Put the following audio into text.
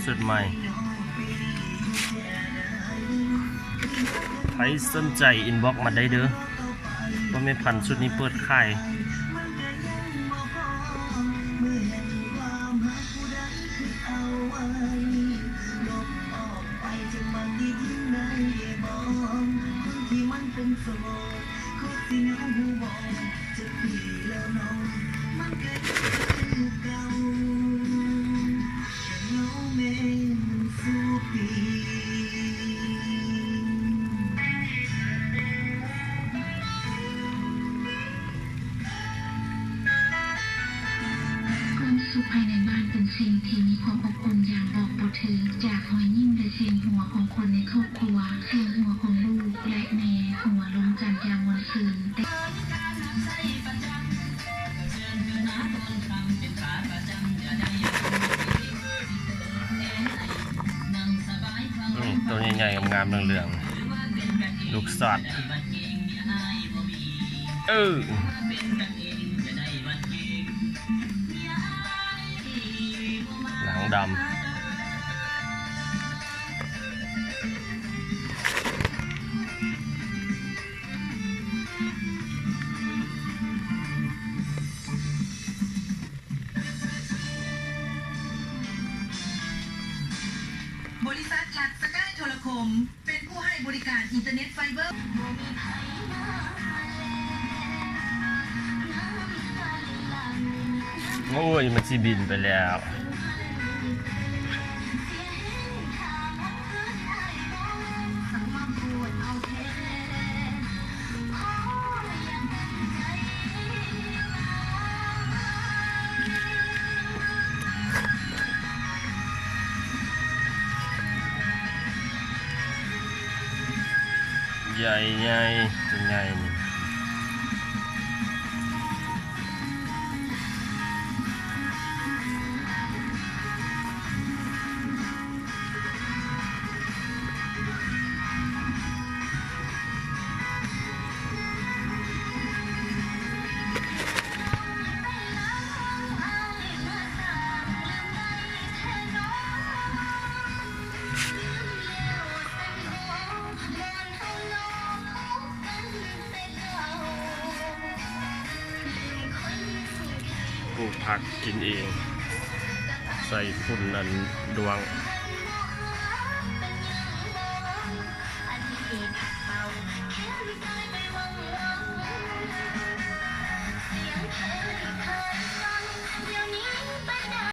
ຊຸດໃໝ່ ໃຜສົນໃຈອິນບັອກມາໄດ້ເດີ ພໍ່ແມ່ພັນຊຸດນີ້ເປີດຂາຍ. ຄວາມສຸກພາຍໃນບ້ານເປັນສິ່ງທີ່ມີຄວາມອົບອຸ່ນຢ່າງບອກບໍ່ຖືກ, ຈາກຮອຍຍິ້ມ ແລະ ສຽງຫົວຂອງຄົນໃນຄອບຄົວ, ສຽງຫົວຂອງລູກ ແລະ ແມ່ ຫົວລົມກັນຢ່າງມ່ວນຊື່ນ. ອືມ ໂຕໃຫຍ່ໆ ງາມໆ ເຫຼືອງໆ ລູກສອດ ເອີ ຫຼັງດຳ. ບໍລິສັດລັດສະກາຍໂທລະຄົມ ເປັນຜູ້ໃຫ້ບໍລິການອິນເຕີເນັດໄຟເບີ. ໂອ້ຍ ມັນຊິບິນໄປແລ້ວ. ໃຫຍ່ໆ ຕົວໃຫຍ່ນີ້. ປູກຜັກກິນເອງ ໃສ່ຝຸ່ນອັນດວງ.